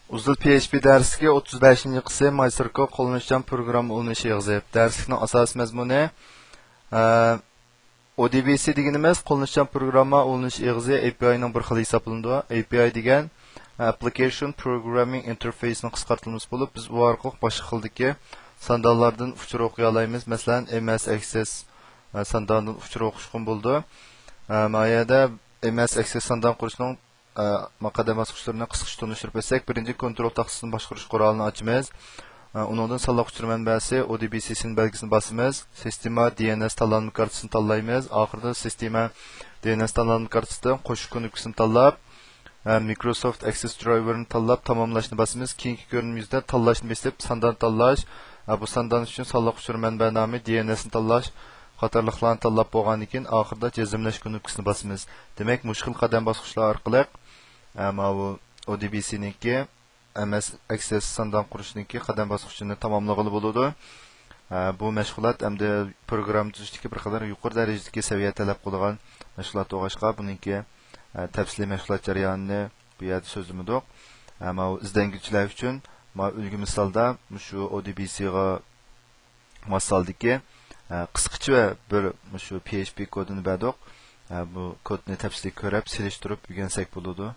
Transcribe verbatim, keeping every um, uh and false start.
ئۇزۇل پي ئېچ پى دەرسلىكى ئوتتۇز بەشىنچى قىسىم، ماي سىركل قوللىنىشچان پروگرامما ئۇلىنىش ئېغىزى. دەرسلىكنىڭ ئاساسىي مەزمۇنى، ئە، ئو دى بى سى دېگىنىمىز قوللىنىشچان پروگرامما ئۇلىنىش ئېغىزى، ئەي پى ئاي نىڭ بىر خىلى ھېسابلىنىدۇ. ئەي پى ئاي دېگەن، ئە، ئەپلىكېيشن پروگراممىڭ ئىنتېرفېيسنىڭ قىسقارتىلمىسى بولۇپ، بىز ئۇ ئارقىلىق باشقا خىلدىكى ساندانلاردىن ئۇچۇر ئوقۇيالايمىز. مەسىلەن، ئېم ئېس ئەكسېس، ئە، سانداندىن ئۇچۇر ئوقۇشقىمۇ بولىدۇ. ئە، ما يەردە ئېم ئېس ئەكسېس ساندان قۇرۇشنىڭ ئە، ما قەدەم باسقۇچلىرىنى قىسقىچە تونۇشتۇرۇپ ئۆتسەك، بىرىنچى كونترول تاختىسىنى باشقۇرۇش قورالىنى ئاچىمىز. ئە، ئۇنىڭدىن سانلىق ئۇچۇر مەنبەسى، ئو دى بى سى سىن بەلگىسىنى باسىمىز. سىستېما دى ئېن ئېس تاللانما كارتىسىنى تاللايمىز. ئاخىرىدا سىستېما دى ئېن ئېس تاللانما كارتىسىدىن قوشۇش كۇنۇپكىسىنى تاللاپ، ئە، مىكروسوفت ئەكسېس درايۋېرنى تاللاپ، تاماملاشنى باسىمىز. كېيىنكى كۆرۈنمىمىزدە تاللاشنى بېسىپ، ساندان تاللاش. ئە، بۇ ساندان ئۈچۈن سانلىق ئۇچۇر مەنبە نامى، دى ئېن ئېس نى تاللاش قاتارلىقلارنى تاللاپ بولغاندىن كېيىن، ئاخىرىدا جەزملەش كۇنۇپكىسىنى باسىمىز. دېمەك، مۇشۇ خىل قەدەم باسقۇچلار ئارقىلىق، ئە، ماۋۇ ئو دى بى سى نىڭكى ئەم ئېس ئەكسېس ساندان قۇرۇشنىڭكى قەدەم باسقۇچىنى تاماملىغىلى بولىدۇ. ئە، بۇ مەشغۇلات ئەمدى پروگرامما تۈزۈشتىكى بىر قەدەر يۇقىرى دەرىجىدىكى سەۋىيە تەلەپ قىلىدىغان مەشغۇلات بولغاچقا، بۇنىڭكى، ئە، تەپسىلىي مەشغۇلات جەريانىنى بۇ يەردە سۆزلىمىدۇق. ئە، ماۋۇ ئىزدەنگۈچىلەر ئۈچۈن ماۋۇ ئۈلگە مىسالدا مۇشۇ ئو دى بى سى غا ماس ھالدىكى، ئە، قىسقىچە بىر مۇشۇ پي ئېچ پى كودىنى بەردۇق. ئە، بۇ كودنى تەپسىلىي كۆرۈپ، سېلىشتۇرۇپ ئۆگەنسەك بولىدۇ.